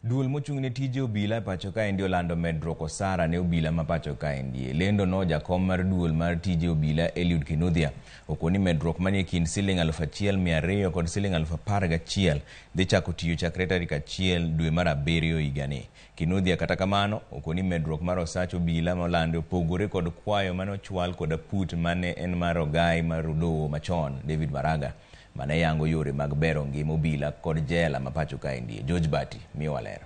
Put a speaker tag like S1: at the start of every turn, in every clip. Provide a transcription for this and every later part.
S1: Duol mochung' ne tije obila e pacho kaendi olando medruok osara ne obila ma pacho kaendi. Lendo no jakom mar duol mar tije obila Eliud Kinuthia okoni medruok manie kind siling 1,200 kod siling 11,000 dhi chako tiyo chakre tarik 1 dwe mar 7 higani. Kinuthia kata kamano okoni medruok mar osach obila molandi opogore kod kwayo mane ochwal kod aput mane en mar ogai mar Odowo machon David Maraga mane yango yore mag bero ngima obila kod jela ma pacho kaendi. George Bati miyowa ler.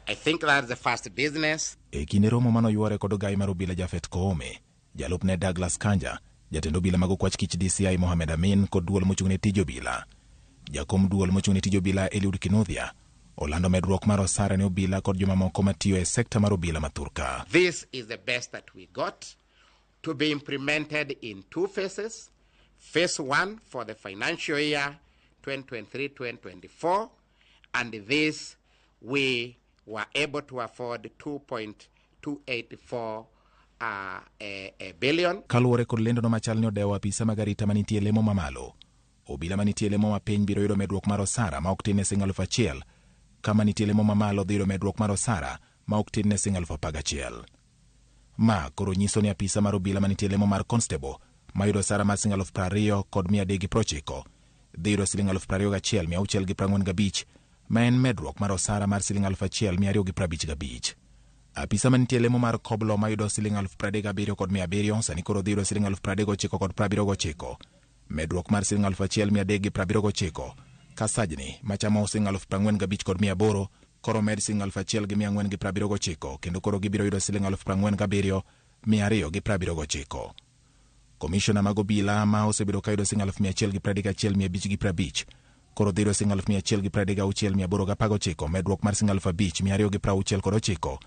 S2: I think that's the first business.
S3: E kinde romo manoywore kod ogai mar obila Japhet Koome, jalupne Douglas Kanja, jatend obila mag okwach kich DCI Mohamed Amin kod duol mochung' ne tij obila. Jakom duol mochung' ne tij obila Eliud Kinuthia olando medruok mar osara ne obila kod jomamoko matiyo e sekta mar obila ma thurka.
S2: This is the best that we got to be implemented in two phases. Phase one for the financial year 2023-2024, and this we were able to afford 2.284 a billion.
S3: Kaluwore kod lendono machal ni odewo apisa mag arita manitie lemo mamalo, obila manitie lemo mapiny biro yudo medruok mar osara ma ok tin ne siling 1,000, ka manitie lemo mamalo dhi yudo medruok mar osara ma ok tin ne siling 11,000. Ma koro nyiso ni apisa mar obila manitie lemo mar constable mayudo osara mar siling 20,390 dhi yudo siling 21,645, ma en medruok mar osara mar siling 1,255. Apisa manitie lemo mar koblo mayudo siling 37,700 sani koro dhi yudo siling 39,79, medruok mar siling 1,379, ka sajni machamo siling 45,800 koro med siling 1,479 kendo koro gibiro yudo siling 47,279. Komishona mag obila ma osebedo ka yudo siling 131,550 koro dhi yudo siling 136,819, medruok mar siling 5,269,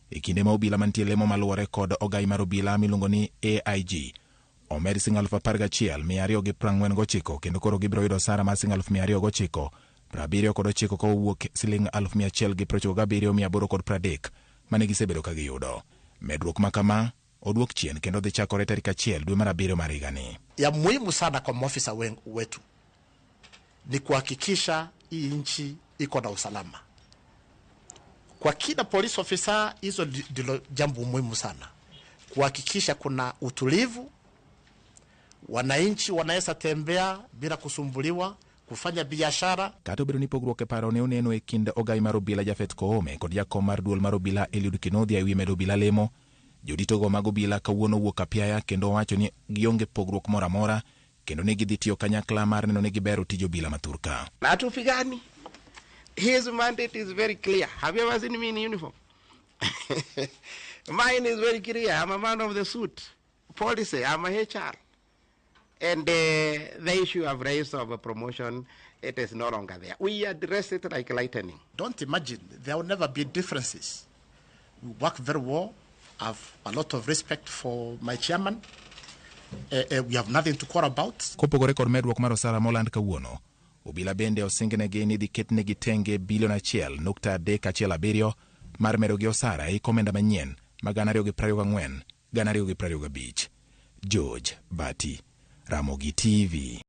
S3: e kinde ma obila mantie lemo maluwore kod ogai mar obila miluongo ni AIG omed siling 11,249 kendo koro gibiro yudo osara mar siling 209,79 kowuok siling 197,830 mane gisebedo ka giyudo. Medruok ma kama oduok chien kendo dhi chakore tarik 1 dwe mar 7 mar higani.
S4: Ya muhimu sana kwa maofisa wetu ni kuhakikisha hii nchi iko na usalama. Kwa kila police officer, hizo ndilo jambo muhimu sana, kuhakikisha kuna utulivu, wananchi wanaweza tembea bila kusumbuliwa, kufanya biashara.
S3: Kata obedo ni pogruok e paro ne oneno e kind ogai mar obila Japhet Koome kod jakom mar duol mar obila Eliud Kinuthia ewi medo obila lemo, joditogo mag obila kawuono owuok apiaya kendo owacho ni gionge pogruok moro amora kendo ni gidhi tiyo kanyakla mar neno ni gibero tij obila ma thurka.
S2: Hatupigani. His mandate is very clear. Have you ever seen me in uniform? Mine is very clear. I'm a man of the suit. Policy, I'm a HR. And the issue I've raised of a promotion, it is no longer there. We address it like lightning.
S4: Don't imagine, there will never be differences. We work very well. I have a lot of respect for my chairman. We have nothing to quarrel about.
S3: Kopogore kod medruok mar osara moland kawuono, obila bende osingnegi ni dhi ketnegi tenge bilion 1.317 mar medogi osara e hik omenda manyien ma 2024 2025. George Bati, Ramogi TV.